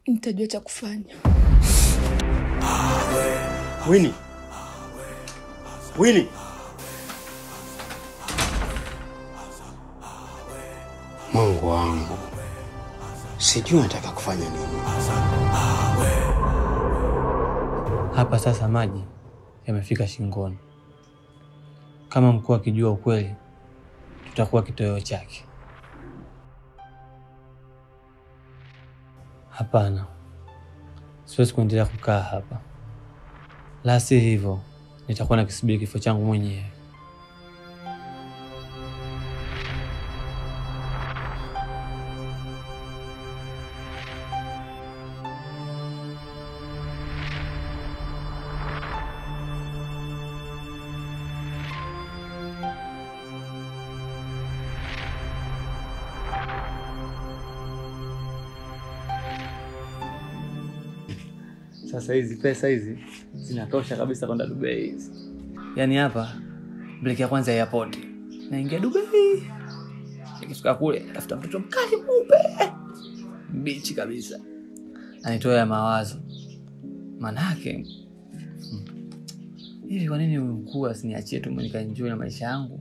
Nitajua cha kufanya. Winnie. Winnie. Mungu wangu, sijui nataka kufanya nini. Hapa sasa maji yamefika shingoni. Kama mkuu akijua ukweli, tutakuwa kitoweo chake. Hapana, siwezi kuendelea kukaa hapa. La si hivyo, nitakuwa nakisubiri kifo changu mwenyewe. Sasa hizi pesa hizi zinatosha kabisa kwenda Dubai hizi. Yaani hapa break ya kwanza ya airport. Naingia Dubai. Nikifika kule tafuta mtoto mkali mweupe. Mbichi kabisa. Anitoa ya mawazo. Manake hivi kwa nini mkuu asiniachie tu mimi nikaenjoy na maisha yangu?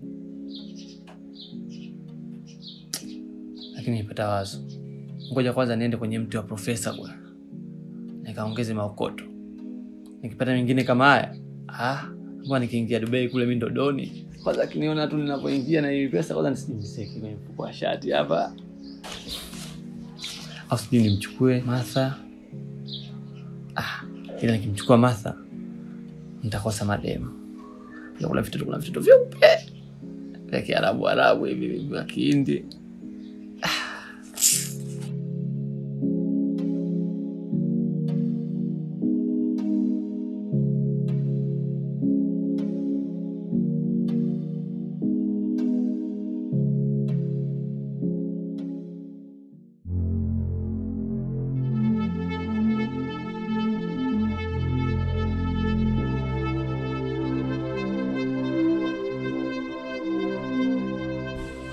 Lakini nipata wazo. Ngoja kwanza niende kwenye mti wa profesa bwana. Nikaongeze maokoto. Nikipata mengine kama haya, mbona nikiingia Dubai kule mimi ndo doni. Kwanza akiniona tu ninapoingia na hii pesa kwanza nisijiseke kwenye mfuko wa shati hapa. Au sijui nimchukue Martha. Ila nikimchukua Martha nitakosa mademu. Kuna vitoto vyeupe vya Kiarabu Arabu hivi vya Kihindi.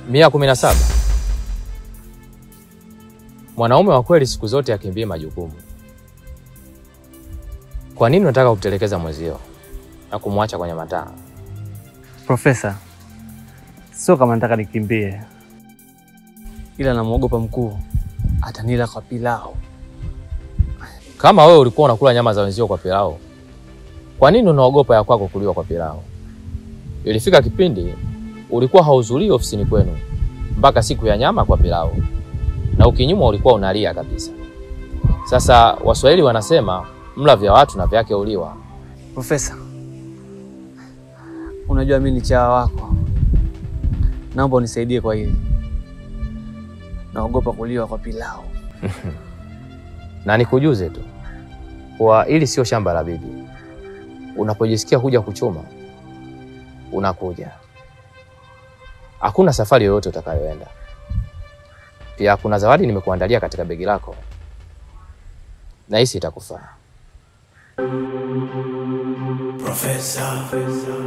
Mia 17. Mwanaume wa kweli siku zote akimbie majukumu. Kwa nini unataka kutelekeza mwenzio na kumwacha kwenye mataa? Profesa, sio kama nataka nikimbie. Ila namuogopa mkuu atanila kwa pilau. Kama wewe ulikuwa unakula nyama za wenzio kwa pilau, kwa nini unaogopa ya kwako kuliwa kwa pilau? Ilifika kipindi ulikuwa hauzulii ofisini kwenu mpaka siku ya nyama kwa pilau, na ukinyimwa ulikuwa unalia kabisa. Sasa Waswahili wanasema mla vya watu na vyake uliwa. Profesa, unajua mimi ni chawa wako. Naomba unisaidie kwa hili. Naogopa kuliwa kwa pilau. Na nikujuze tu kwa hili sio shamba la bibi. Unapojisikia kuja kuchuma unakuja. Hakuna safari yoyote utakayoenda. Pia kuna zawadi nimekuandalia katika begi lako. Na hisi itakufaa. Profesa, Profesa,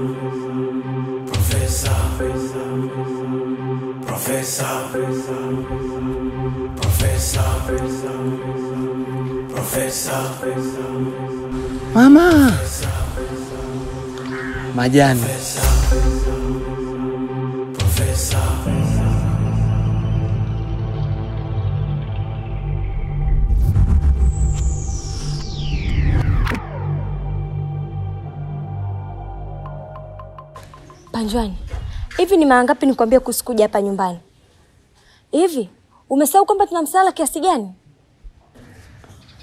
Profesa, Profesa, Profesa. Mama, majani. Profesa. Panjwani, hivi ni mara ngapi nikwambia kusikuja hapa nyumbani? Hivi umesahau kwamba tuna msala kiasi gani?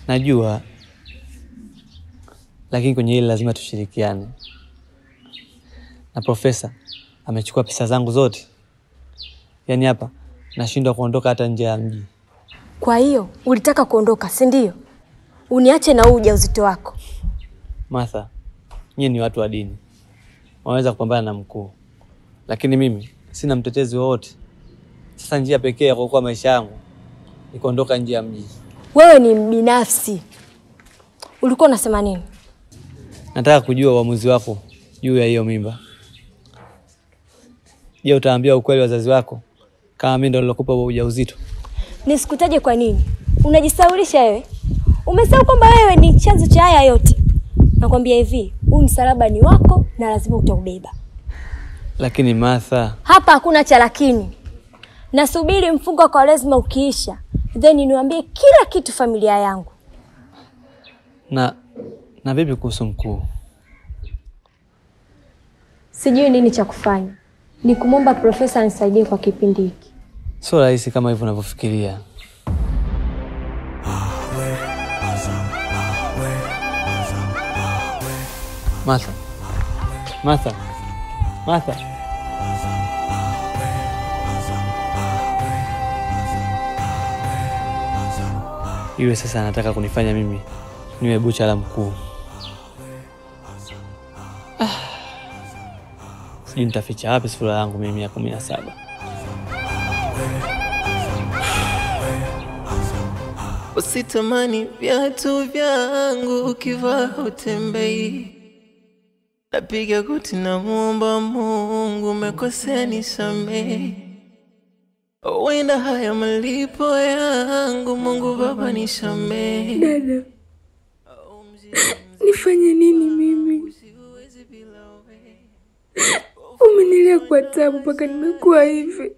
Najua, lakini kwenye hili lazima tushirikiane. Na profesa amechukua pesa zangu zote. Yaani hapa nashindwa kuondoka hata nje ya mji. Kwa hiyo ulitaka kuondoka, si ndio? Uniache na huu ujauzito wako. Martha, nyinyi ni watu wa dini. Waweza kupambana na mkuu. Lakini mimi sina mtetezi wowote. Sasa njia pekee ya kuokoa maisha yangu ni kuondoka nje ya mji. Wewe ni mbinafsi. Ulikuwa unasema nini? Nataka kujua uamuzi wako juu ya hiyo mimba. Je, utaambia ukweli wazazi wako kama mimi ndo nilokupa ujauzito? Nisikutaje kwa nini? Unajisaulisha wewe? Umesahau kwamba wewe ni chanzo cha haya yote. Nakwambia hivi, huu msalaba ni wako na lazima utaubeba. Lakini Martha, hapa hakuna cha lakini. Nasubiri mfungo kwa lazima ukiisha, then niwaambie kila kitu familia yangu. Na vipi kuhusu mkuu? Sijui nini cha kufanya. Ni kumwomba profesa anisaidie kwa kipindi hiki. Sio rahisi kama hivyo unavyofikiria. Martha. Martha. Martha. Iwe sasa anataka kunifanya mimi niwe bucha la mkuu. Sijui nitaficha wapi sura yangu mimi ya 17. Usitamani viatu vyangu ukivaa utembei. Napiga goti na muomba Mungu umekosea nisamehe. Wenda haya malipo yangu Mungu Baba nisamehe. Dada, nifanye nini mimi? Umenilia kwa taabu mpaka nimekuwa hivi.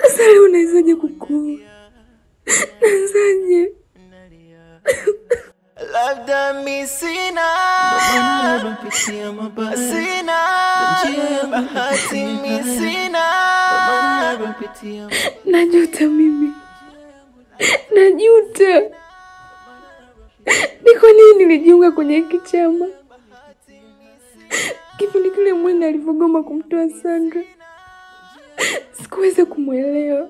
Sasa leo unawezaje kukua? Naanzaje? Labda mi sina, sina bahati, mi sina. Najuta mimi, najuta. Ni kwa nini nilijiunga kwenye hiki chama? Kipindi kile Mwenda alivyogoma kumtoa Sandra, sikuweza kumuelewa.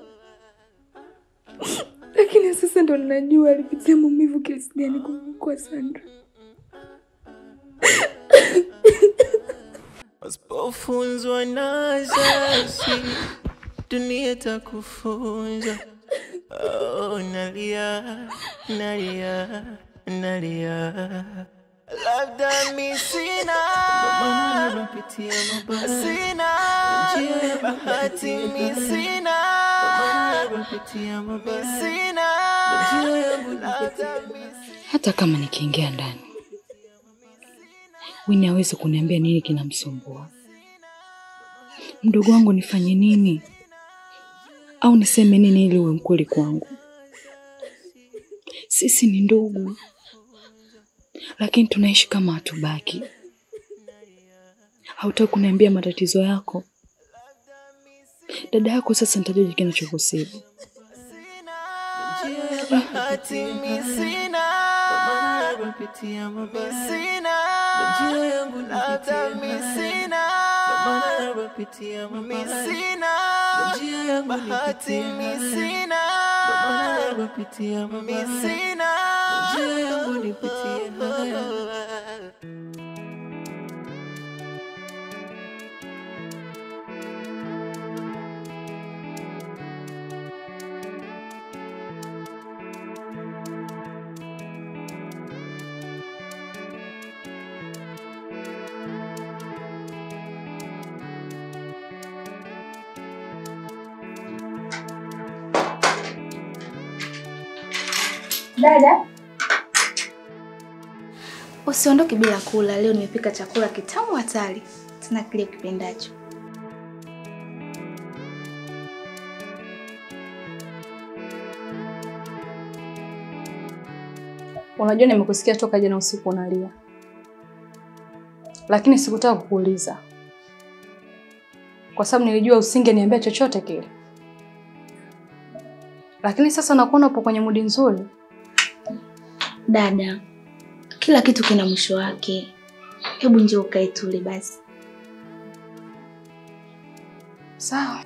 Lakini sasa ndo ninajua alipitia maumivu kiasi gani kwa Sandra. Usipofunzwa na wazazi, dunia itakufunza. Oh, nalia, nalia, nalia. Labda mi sina, sina bahati, mi sina, sina. Hata kama nikiingia ndani, Winnie hawezi kuniambia nini kinamsumbua. Mdogo wangu nifanye nini? Au niseme nini ili uwe mkweli kwangu? Sisi ni ndugu, lakini tunaishi kama hatubaki. Hautaki kuniambia matatizo yako. Dada yako sasa nitajua kinachokusibu. Bahati mi sina, sina labda mi sina, mi sina bahati, mi sina, mi sina. Dada, usiondoke bila kula. Leo nimepika chakula kitamu hatari, tena kile kipendacho. Unajua nimekusikia toka jana usiku unalia, lakini sikutaka kukuuliza kwa sababu nilijua usingeniambia chochote kile. Lakini sasa nakuona upo kwenye mudi nzuri. Dada, kila kitu kina mwisho wake. Hebu njoo ukae tule basi. Sawa.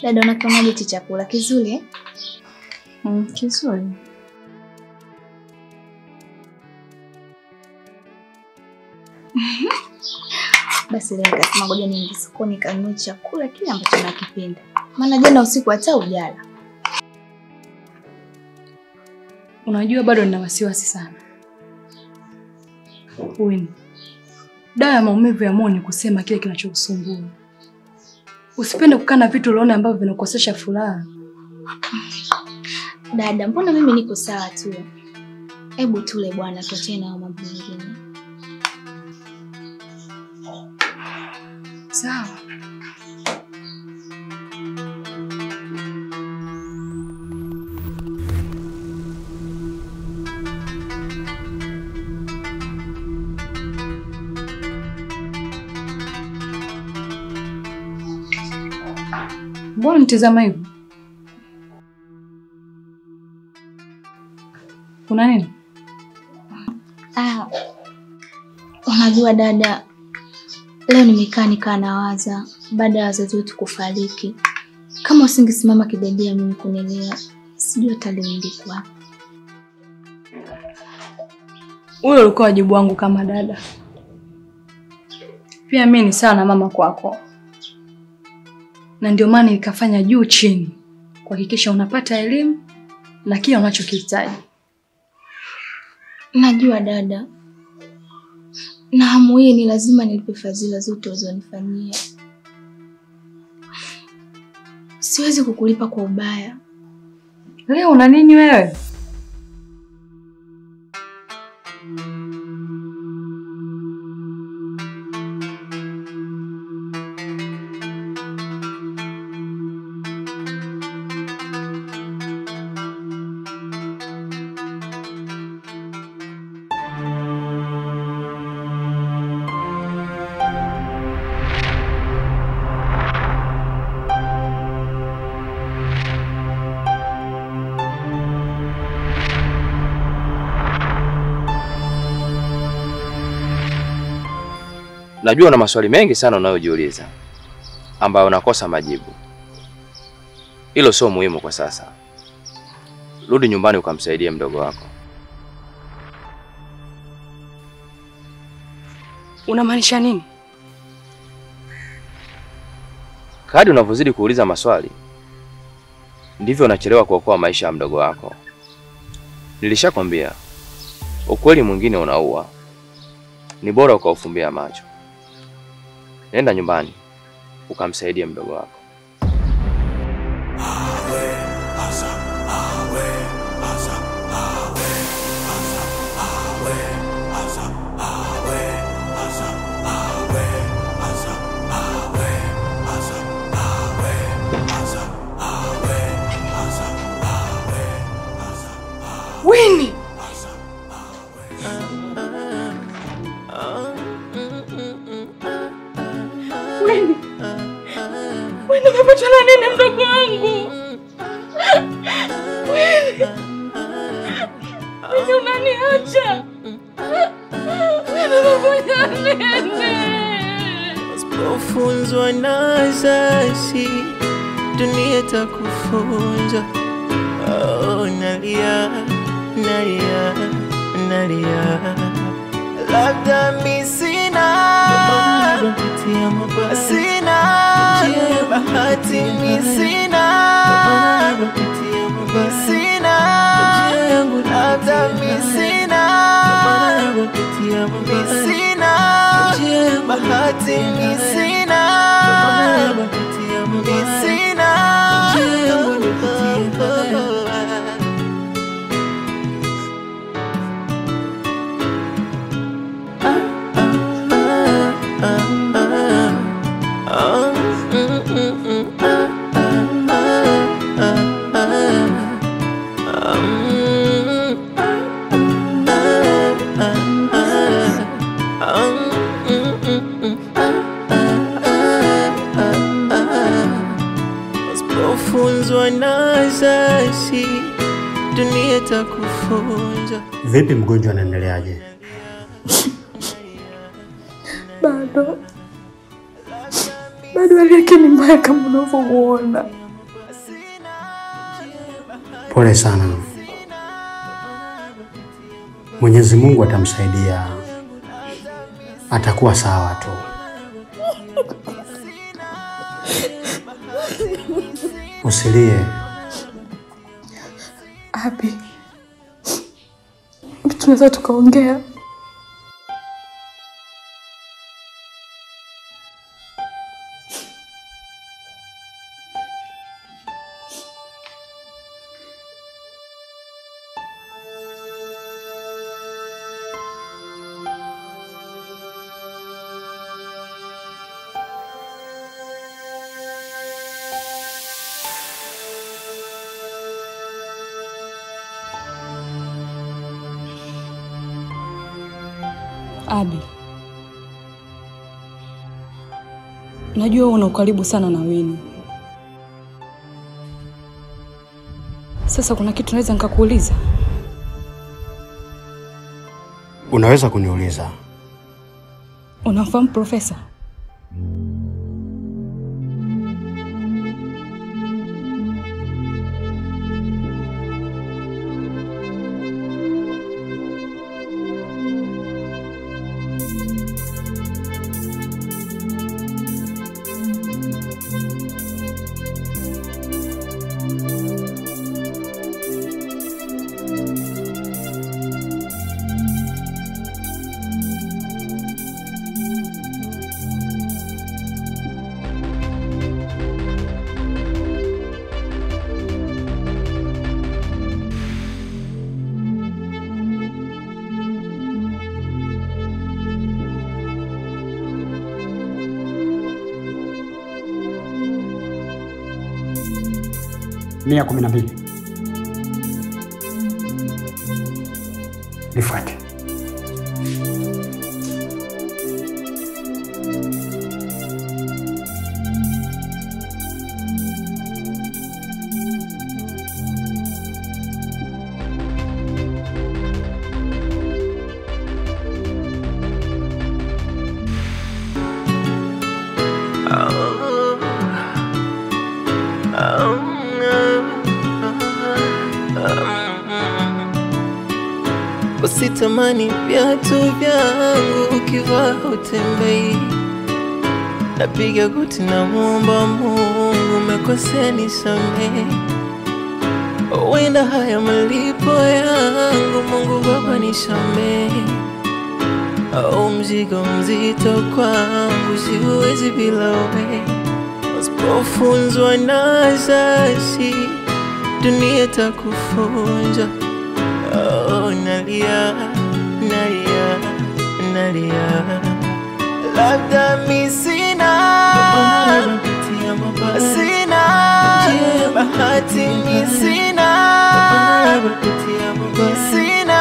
Dada, unakionaje hichi chakula kizuri eh? Kizuri. Basi leo nikasema ngoja niende sokoni kanunue chakula kile ambacho nakipenda. Maana jana usiku hata ujala. Unajua bado nina wasiwasi sana. Wini, dawa ya maumivu ya moyo ni kusema kile kinachokusumbua. Usipende kukaa na vitu uliona ambavyo vinakukosesha furaha. Dada, mbona mimi niko sawa tu? Hebu tule bwana, tuachane na mambo mengine. Sawa. Mbona nitazama hivyo? Kuna nini? Unajua dada, leo nimekaa nikaa nawaza baada ya wazazi wetu kufariki. Kama usingesimama kidedea mimi kunilea, sijui hata leo ningekuwa. Huyo ulikuwa wajibu wangu kama dada. Pia mimi ni sawa na mama kwako. Na ndio maana nikafanya juu chini kuhakikisha unapata elimu na kile unachokihitaji. Najua dada. Na hamu hii ni lazima nilipe fadhila zote ulizonifanyia. Siwezi kukulipa kwa ubaya. Leo una nini wewe? Najua una maswali mengi sana unayojiuliza ambayo unakosa majibu. Hilo sio muhimu kwa sasa. Rudi nyumbani ukamsaidie mdogo wako. Unamaanisha nini? Kadri unavyozidi kuuliza maswali ndivyo unachelewa kuokoa maisha ya mdogo wako. Nilishakwambia ukweli mwingine unaua. Ni bora ukaufumbia macho. Nenda nyumbani ukamsaidie mdogo wako. Wini! Wini! Wini, umepatana nini mdogo wangu? Wini! Wini, unaniacha! Wini, umefanya nini? Usipofunzwa na wazazi, dunia itakufunza. Oh, nalia, nalia, nalia. Labda mi sina, sina bahati, mi sina, sina, labda mi sina, mi sina bahati, mi sina, mi sina. Vipi mgonjwa anaendeleaje? Bado hali yake ni mbaya kama unavyomuona. Pole sana. Mwenyezi Mungu atamsaidia. Atakuwa sawa tu. Usilie. Abi, tunaweza tukaongea. Abi, najua una ukaribu sana na Wini. Sasa kuna kitu naweza nikakuuliza? Unaweza kuniuliza. Unamfahamu Profesa? Mia 12. Nifuate. Usitamani viatu vyangu ukivaa hutembei. Napiga goti na muomba Mungu, umekosea nisamehe. Wenda haya malipo yangu, Mungu Baba nisamehe. Au mzigo mzito kwangu, siwezi bila wewe. Usipofunzwa na wazazi, dunia itakufunza. Oh, nalia, nalia, nalia. Labda mi sina, sina bahati, mi sina, sina